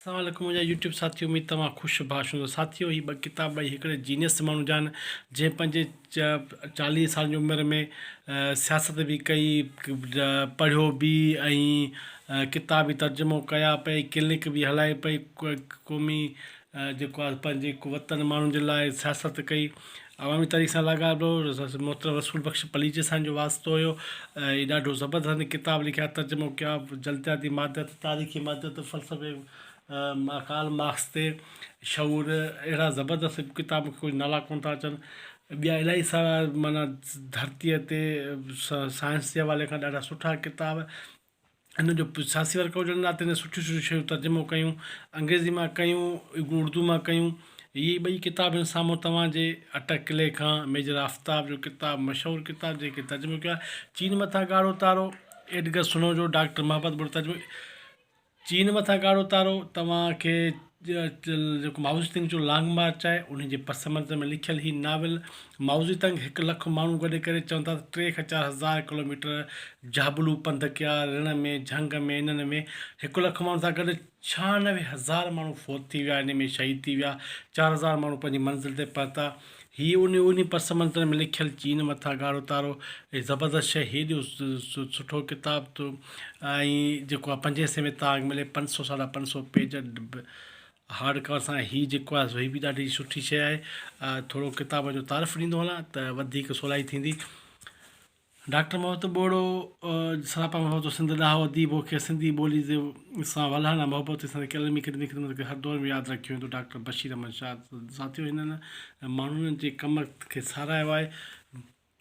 السلام عليڪم منهنجا يوٽيوب ساٿيو اميد توهان خوش باش هوندو ساٿيو هي ٻه ڪتاب ٻئي هڪڙي جينيس ماڻهو جا آهن جنهن پنهنجي چاليهه سالن جي عمر ۾ سياست به ڪئي پڙهيو به ۽ ڪتاب به ترجمو ڪيا پئي ڪلنڪ به هلائي پئي قومي جيڪو آهي پنهنجي وطن ماڻهن جي لاء سياست ڪئي عوامي تحريڪ سان لاڳاپو محترم رسول بخش پليجي سان جو واسطو هيو ۽ ڏاڍو زبردست ڪتاب لکيا ترجمو ڪيا جلدياتي ماديت تاريخي ماديت فلسفي ڪارل مارڪس تي شعور اهڙا زبردست ڪتاب مونکي ڪجهه نالا ڪونه ٿا اچن ٻيا الاهي سارا معنيٰ ڌرتيء تي سائنس جي حوالي کان ڏاڍا سٺا ڪتاب هن جو سياسي ورڪ هجڻ ناتي هن سٺيون سٺيون شيون ترجمو ڪيون انگريزي مان ڪيون اردو مان ڪيون هي ٻئي ڪتاب هن سامهون توهان جي اٽڪ قلعي کان ميجر آفتاب جو ڪتاب مشهور ڪتاب جنهن کي ترجمو ڪيو آهي چين مٿان ڳاڙهو تارو ايڊگر سنو جو ڊاڪٽر محبت ٻڙ ترجمو چين مٿان ڳاڙهو تارو توهان کي جيڪو مائوزي تنگ جو لانگ مارچ آهي ان جي پس منظر ۾ لکيل هي ناول مائوزي تنگ هڪ لک ماڻهو گڏ ڪري چون ٿا ته ٽي کان 4000 ڪلوميٽر جابلو پنڌ ڪيا رڻ ۾ جهنگ ۾ انهن ۾ هڪ لک ماڻهن سان گڏ 96 هزار ماڻهو فوت ٿي ويا ان ۾ شهيد ٿي ويا 4000 ماڻهو پنهنجي منزل تي پهتا هي ان انهي پس منظر ۾ لکيل چين مٿان ڳاڙهو تارو هي زبردست شيء هيڏو سٺو ڪتاب تو ۽ جيڪو آهي پنجين سئي ۾ تاگ ملي پنج سئو ساڍا پنج سئو پيج هارڊ ڪور سان هي جيڪو آهي سو هي به ڏاڍي سٺي شيء آهي ٿورو ڪتاب جو تعارف ڏيندو هلان ته وڌيڪ سولائي ٿيندي. ڊاڪٽر محبت ٻوڙو، سراپا محبت سنڌ ڏاهو اديب هو، کيس سنڌي ٻولي سان ولهانه محبت هئي، سندس قلمي خدمت کي هر دور ۾ ياد رکيو ويندو، ڊاڪٽر بشير احمد شاهه ساٿيو هنن ماڻهن جي ڪم کي ساراهيو آهي،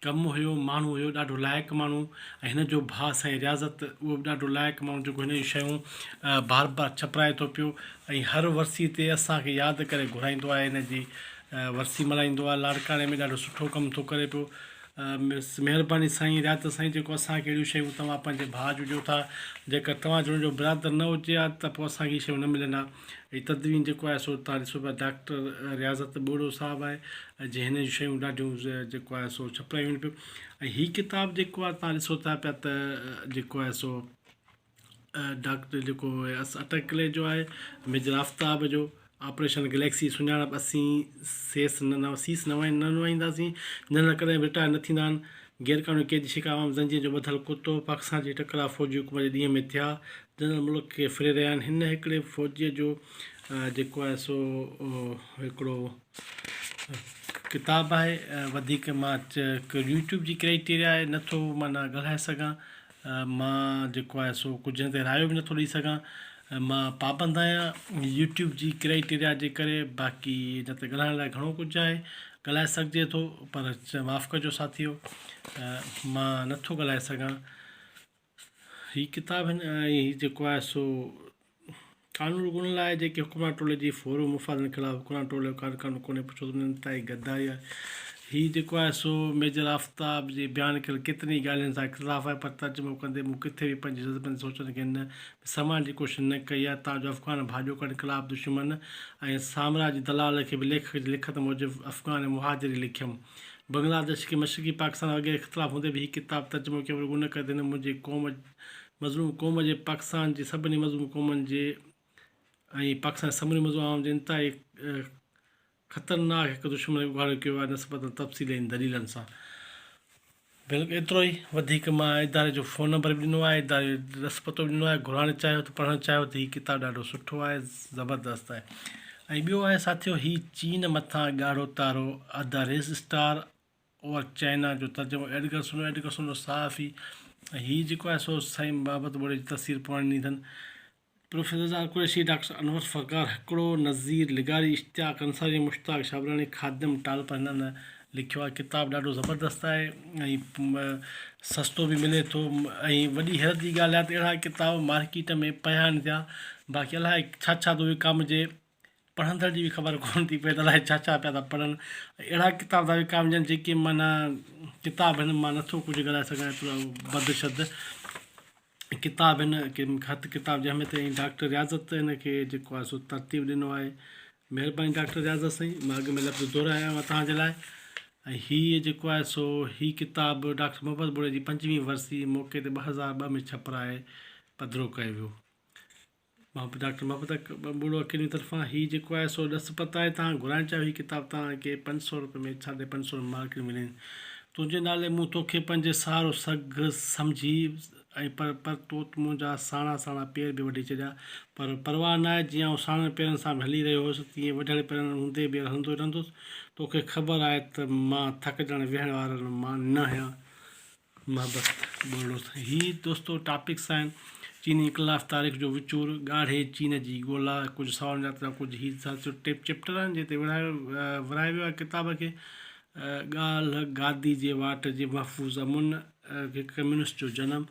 ڪم هيو ماڻهو هيو ڏاڍو لائق ماڻهو ۽ هن جو ڀاء سائين رياضت اهو به ڏاڍو لائق ماڻهو جيڪو هن جون شيون بار بار ڇپرائي ٿو پيو ۽ هر ورسي تي اسان کي ياد ڪري گهرائيندو آهي هن جي ورسي ملهائيندو آهي لاڙڪاڻي ۾ ڏاڍو سٺو ڪم ٿو ڪري پيو. مهرباني سائين رياض سائين جيڪو اسان کي اهڙيون شيون توهان پنهنجي ڀاء جون ڏيو ٿا جيڪر توهان جهڙو جو برادر نه هجي ها ته پوء اسان کي اهي شيون نه ملن ها هي تدوين جيڪو آهي سو توهان ڏسو پيا ڊاڪٽر رياضت ٻوڙو صاحب آهي جنهن هن جون شيون ڏاڍيون جيڪو آهي سو ڇپرايون آهن پيو ۽ هي ڪتاب جيڪو آهي توهان ڏسو ٿا پيا ته جيڪو آهي سو ڊاڪٽر جيڪو اٽڪلي جو آهي ميجر آفتاب جو آپريشن گليڪسي سڃاڻپ اسين سيس نه سيس نه نه نوائينداسين جنرل ڪڏهن به رٽائر نه ٿيندا آهن غير قانوني قيدي شڪار عوام زنجير جو ٻڌل ڪتو پاڪستان جي ٽڪراء فوجي حڪومت جي ڏينهن ۾ ٿيا جنرل ملڪ کي ڦري رهيا آهن هن هڪڙي فوجي جو جيڪو آهي سو هڪڙو ڪتاب آهي وڌيڪ مان يوٽيوب جي ڪرائيٽيريا آهي نٿو معنيٰ ڳالهائي سگهان مان جيڪو آهي سو ڪجهه هن تي رايو به نٿو ڏئي سگهان مان پابند آهيان يوٽيوب جي ڪرائيٽيريا جي ڪري باقي نه ته ڳالهائڻ لاء گهڻو ڪجهه آهي ڳالهائي سگهجي ٿو پر معاف ڪجو ساٿيو مان نٿو ڳالهائي سگهان هي ڪتاب هن هي جيڪو آهي سو قانون رڳو انهن لاء آهي جيڪي حڪمران ٽولي جي ڦورو مفادن خلاف حڪمران ٽولي جو ڪارڪن قانون ڪونهي پڇو ته انهن انتهائي غداري آهي. هي جيڪو آهي سو ميجر آفتاب جي بيان ڪيل ڪيترين ئي ڳالهين سان اختلاف آهي پر ترجمو ڪندي مون ڪٿي به پنهنجي جذبن سوچن کي نه سمائڻ جي ڪوشش نه ڪئي آهي تان جو افغان ڀاڄوڪڙ انقلاب دشمن ۽ سامراجي دلال کي به ليکڪ جي لکت موجب افغان مهاجر ئي لکيم. بنگلاديش کي مشرقي پاڪستان وغيره اختلاف هوندي به هي ڪتاب ترجمو ڪيم رڳو ان ڪري ته هن منهنجي قوم مظلوم قوم جي پاڪستان جي سڀني مظلوم قومن جي ۽ پاڪستان جي سموري مظلوم عوام جي انتهائي خطرناڪ هڪ دشمن کي اگهاڙو ڪيو آهي نسبتاً تفصيل ۽ دليلن سان. بلڪ ايترو ئي وڌيڪ مان اداري جو فون نمبر به ڏنو آهي اداري جو ڏس پتو به ڏنو آهي گهرائڻ چاهيو ته پڙهڻ چاهيو ته هي ڪتاب ڏاڍو سٺو آهي زبردست آهي ۽ ٻيو آهي ساٿيو هي چين مٿان ڳاڙهو تارو ادا ريس اسٽار اوور چائنا جو ترجمو ايڊگر سنو ايڊگر سنو صحافي ۽ هي جيڪو آهي سو سائين بابت ٻوڙي جي تصوير پراڻي ڏني اٿن. پروفيسر زار قريشي، ڊاڪٽر انور فقار هڪڙو، نذير لغاري، اشتياق انصاري، مشتاق شابراڻي، خادم ٽالپر هنن لکيو آهي. ڪتاب ڏاڍو زبردست آهي ۽ سستو به ملي ٿو ۽ وڏي حيرت جي ڳالهه آهي ته اهڙا ڪتاب مارڪيٽ ۾ پيا آهن ٿيا باقي الائي ڇا ڇا ٿو وڪامجي. پڙهندڙ جي به خبر ڪونه ٿي پئي ته الائي ڇا ڇا پيا ٿا پڙهن ۽ اهڙا ڪتاب ٿا وڪامجن جيڪي معنيٰ ڪتاب هن مان نٿو ڪجهه ڳالهائي سگهان ايترو بد شد ڪتاب هن هٿ ڪتاب جي اهميت ۽ ڊاڪٽر رياضت هن کي جيڪو آهي سو ترتيب ڏنو آهي مهرباني ڊاڪٽر رياضت سائين مان اڳ ۾ لفظ دهرايا آهيان توهان جي لاء ۽ هي جيڪو آهي سو هي ڪتاب ڊاڪٽر محبت ٻوڙي جي پنجويهين ورسي موقعي تي 2002 ۾ ڇپرائي پڌرو ڪيو ويو. ڊاڪٽر محبت ٻوڙو اڪيڊمي طرفان هي جيڪو آهي سو ڏس پت آهي توهان گهرائڻ چاهيو هي ڪتاب توهان کي 500 روپئي ۾ 550 مارڪيٽ ۾ ملي تنهنجي نالي مون توکي پنهنجي سهارو سگهه سمجهي ۽ پر پر تو منهنجا ساڻا ساڻا پير به وڍي ڇڏيا پر پرواهه ناهي جيئن آئون ساڻن پيرن سان به هلي رهيو هوس تيئن وڍيل پيرن هوندي به هلندو رهندس توکي خبر آهي ته مان ٿڪجڻ ويهڻ وارن مان نه آهيان محبت ٻرڙو هي دوستو ٽاپڪس آهن چيني انقلاب تاريخ جو وچور ڳاڙهي چين جي ڳولا ڪجهه سوالن جا جواب ڪجهه هي ساتيو ٽي چيپٽر آهن جنهن تي ورهايو ورهايو ويو آهي ڪتاب کي ڳالهه گادي جي واٽ جي محفوظ امن هڪ ڪميونسٽ جو جنم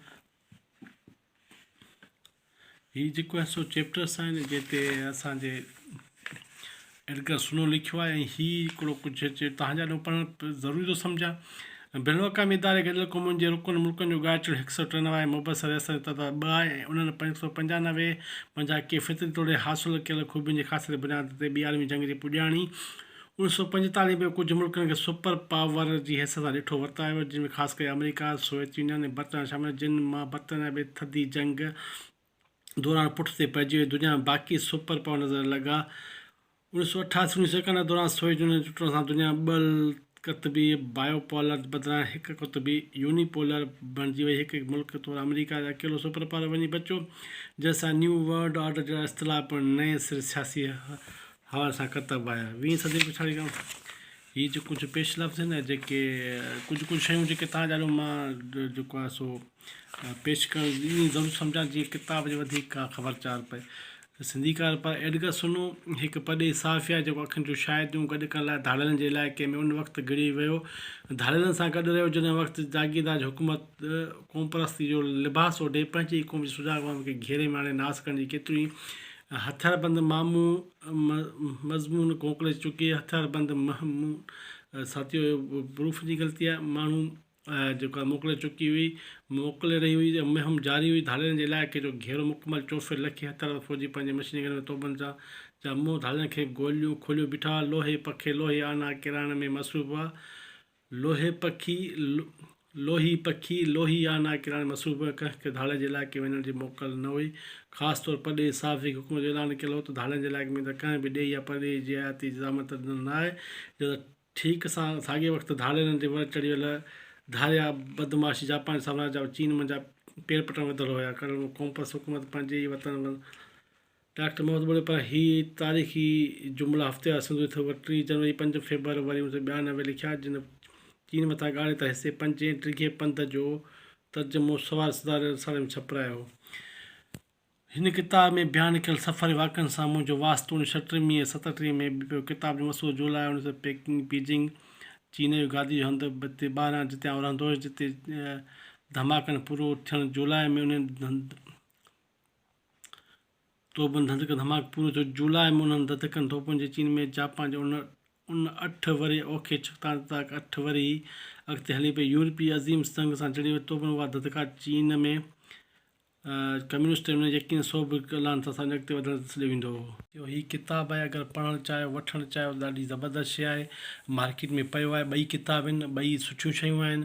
هي جيڪو آهي سو چيپٽرس آهن جنهن تي اسان جي ايڊگر سنو لکيو آهي ۽ هي هڪڙو ڪجهه تهان جا پڙهڻ ضروري ٿو سمجهان بين الاقوامي اداري گڏيل قومن جي رڪن ملڪن جو ڳاٽ هڪ سو ٽيانوي آهي مبصر رياستن جو تعداد ٻه آهي ۽ انهن پنج سو پنجانوي منجهان ڪي فطري توڙي حاصل ڪيل خوبين جي خاصيت جي بنياد تي ٻي عالمي جنگ جي پڄاڻي 1945 ۾ ڪجهه ملڪن کي سپر پاور جي حيثيت سان ڏٺو ورتايو ويو، جن ۾ خاص ڪري آمريڪا، سوويت يونين ۽ برطانيا شامل هئا، جن مان برطانيا به ٿڌي جنگ دوران پٺتي پئجي وئي، دنيا ۾ باقي سپر پاور نظر اچڻ لڳا. 1988 1991 دوران سوويت يونين جي ٽٽڻ سان دنيا ٻه قطبي، بائيو پولر، بدران هڪ قطبي، يوني پولر، بڻجي وئي، هڪ ملڪ طور آمريڪا اڪيلو سپر پاور وڃي بچيو، جنهن سان نيو ورلڊ آرڊر جهڙا اصطلاح پڻ نئين سر سياسي حوالي سان ڪتب آيا. ويهين صدي پڇاڙي کان هي جو ڪجهه پيش لفظ آهن ۽ جيڪي ڪجهه ڪجهه شيون جيڪي توهان جي آڏو مان جيڪو آهي سو پيش ڪرڻ ائين ضرور سمجهان جيئن ڪتاب جي وڌيڪ ڪا خبر چار پئي. سنڌيڪار پر ايڊگر سنو هڪ پرڏيهي صحافي آهي جيڪو اکين جون شاهديون گڏ ڪرڻ لاء ڌاڙيلن جي علائقي ۾ ان وقت گهڙي ويو ڌاڙيلن سان گڏ رهيو جڏهن وقت جاگيردار جي حڪومت قومپرستي جو لباس اوڍي پنهنجي ئي قوم جي سجاڳ عوام کي گهيري ۾ آڻي ناس ڪرڻ جي ڪيتريون ئي هٿياربند مامو مضمون موڪلي چڪي هٿياربند مهمون ساٿيو اهو پروف جي غلطي آهي ماڻهو جيڪا موڪلي چڪي هئي موڪلي رهي هئي مهم جاري هئي ڌاڙيلن جي علائقي جو گهيرو مڪمل چوڦير لکين هٿياربند فوجي پنهنجي مشين گن ۾ توبن جا جا منهن ڌاڙيلن کي گوليون کوليو بيٺا هئا لوهي پکي لوهي آنا ڪيرائڻ ۾ مصروف هئا لوهي پکي، لوهي پکي، لوهي آنا ڪيرائڻ مصروف هئا، ڪنهن کي ڌاڙيل جي علائقي وڃڻ جي موڪل نه هئي. خاص طور پرڏيهي صحافي کي حڪومت جو اعلان ڪيل هو ته ڌاڙيلن جي علائقي ۾ ايندڙ ڪنهن به ڏيهي يا پرڏيهي جي حياتي جي ضامنت ڏنل نه آهي، جڏهن ته ٺيڪ سان ساڳئي وقت ڌاڙيلن جي ور چڙهي ويل ڌاريا بدمعاشي جاپاني سامراج جا چين منجهان پير پٽڻ وڌل هيا، ڪرڻ قومپرست حڪومت پنهنجي ئي وطن ڊاڪٽر محمد ٻرڙي پاران هي تاريخي جملا هفتيوار سنڌو ٿ 30 جنوري پنج فيبروري 1992 لکيا، جن چين مٿان ڳاڙهي تر حصي پنجين ڊگهي پنڌ جو ترجمو سوار سڌاريل رسالي ۾ ڇپرايو هو. هن ڪتاب ۾ بيان ڪيل سفري واقعن سان منهنجو واسطو اڻويهه سؤ ٽيهه ۽ 37 ۾ به پيو. ڪتاب جو مسودو جولاء اڻويهه سؤ پيڪنگ، بيجنگ، چين جو گادي جو هنڌ، تي ٻاهران جتي آئون رهندو هيس، جتي ڌماڪن پورو ٿيڻ جولاء ۾ انهن توبن ڌڌڪن ڌماڪو پورو ٿيو. جولاء ۾ انهن ڌڌڪن توبن جي چين ۾ جاپان جي ان ان اٺ ورهيه اوکي ڇڪتاڻ تاڪ اٺ ورهيه اڳتي هلي پئي. يورپي عظيم سنگ سان جڙي وئي. توبن اها ڌڌڪا چين ۾ ڪميونسٽ ان يقين سوڀ اعلان سان سان اڳتي وڌڻ سڏيو ويندو هو. اهو هي ڪتاب آهي اگر پڙهڻ چاهيو وٺڻ چاهيو ڏاڍي زبردست شيء آهي مارڪيٽ ۾ پيو آهي ٻئي ڪتاب آهن ٻئي سٺيون شيون آهن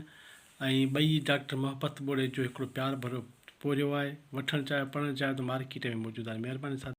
۽ ٻئي ڊاڪٽر محبت ٻوڙي جو هڪڙو پيار ڀريو پورهيو آهي. وٺڻ چاهيو پڙهڻ چاهيو ته مارڪيٽ ۾ موجود آهن. مهرباني ساٿيو.